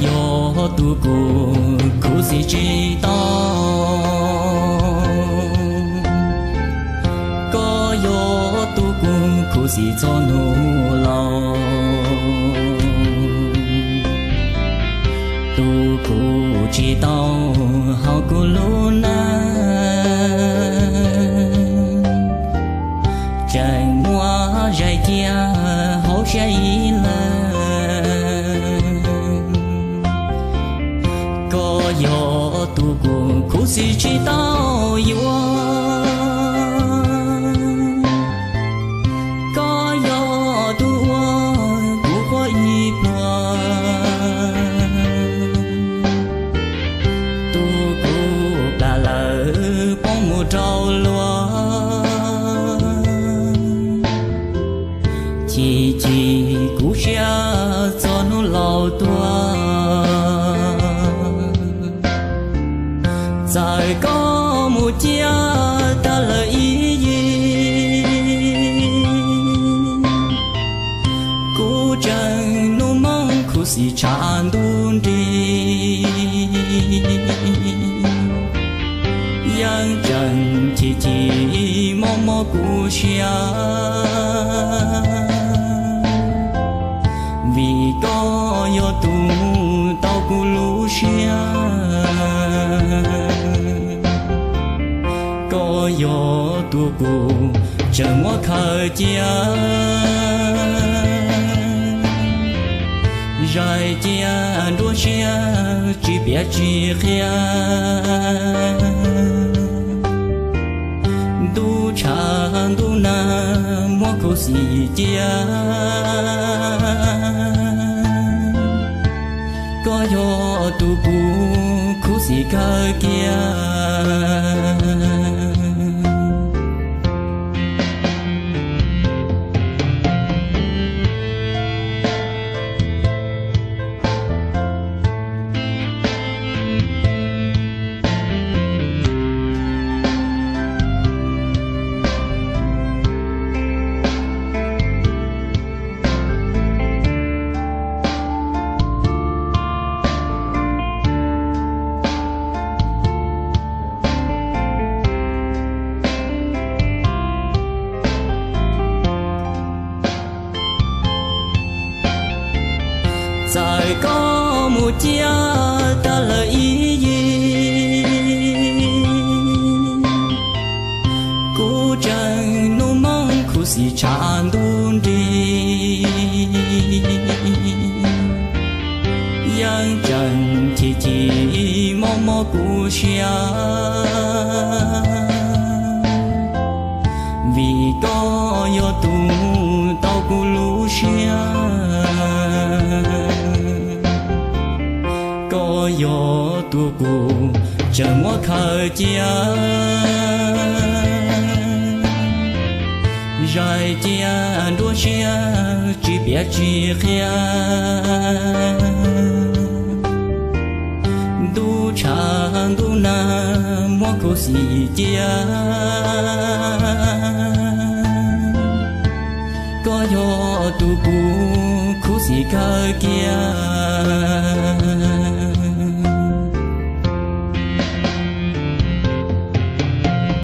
Yog tus kuv khuv xim tsis tau, koj yog tus kuv khuv xim txog hnub laus. Tus kuv tsis tau hauv kuv lub neej, tseem muab zais cia hauv siab ib leeg. Koj yog tus kuv khuv xim tsis tau yuav, koj yog tus uas kuv quaj ib pluag. Tus kuv plam lawm poob mus rau luag, chim chim kuv siab txog hnub laus tuaj. Txawm koj mus ciaj tag lawm ib yig, kuv tseem hnub hmoob khuv xim tshav ntuj nrig. Yeej tseem chim chim mob mob kuv siab, vim koj yog tus mus tau kuv lub siab. Koj yog tus kuv tseem muab khaws cia, zais cia nruab siab tsis piav tsis qhia. Ntuj tshav ntuj nag muab khuv xim cia, koj yog tus kuv khuv xim kawg kiag. Txawm koj mus ciaj tag lawm ib yig, kuv tseem hnub hmoob khuv xim tshav ntuj nrig. Yeej tseem chim chim mob mob kuv siab, vim koj yog tus mus tau kuv lub siab. Koj yog tus kuv tseem muab khaws cia, zais cia nruab siab tsis piav tsis qhia. Ntuj tshav ntuj nag muab khuv xim cia,